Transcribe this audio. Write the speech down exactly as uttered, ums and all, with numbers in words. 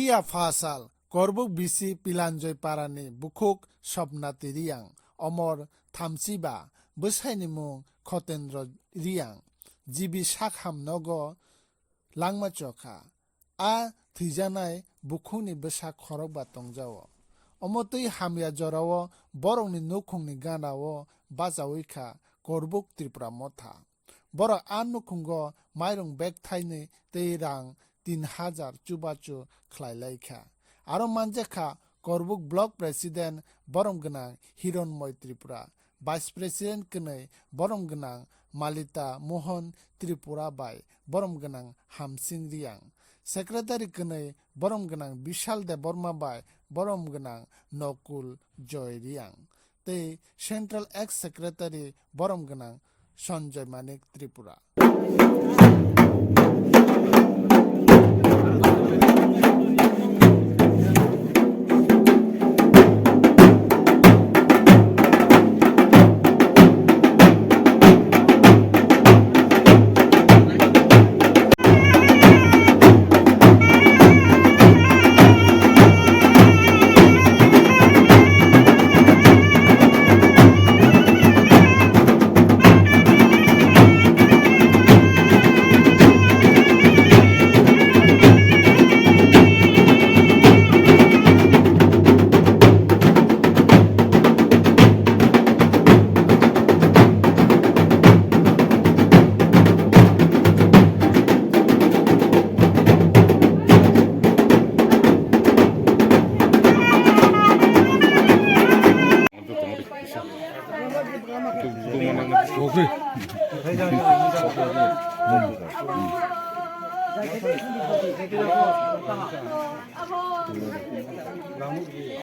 Phiya pha sal, Korbuk bisi Pilanjoi parani bukhuk Sopnati Riyang, omor thamchi ba, bwsaini mung Khotendro Riyang, G B Sakham nogo langma chokha. A thwijanai bukhukni bwsa khorokba tongjao. Omo twi hamya jorao borokni nukhungni ganao bachaui kha Korbuk Tripura Motha. Borok a nukhungo mairung bag thainwi tei rang tin hajar chubachu khlai lai kha. Aro manjak kha Korbuk Block President borom gwnang Hironmoi Tripura, Vice President kwnwi borom gwnang Malita Mohan Tripura bai borom gwnang Hamsing Riyang, Secretary kwnwi borom gwnang Bishal Debbarma bai borom gwnang Nokul Joy Riyang, tei Central Ex Secretary borom gwnang Sanjoy Manik Tripura.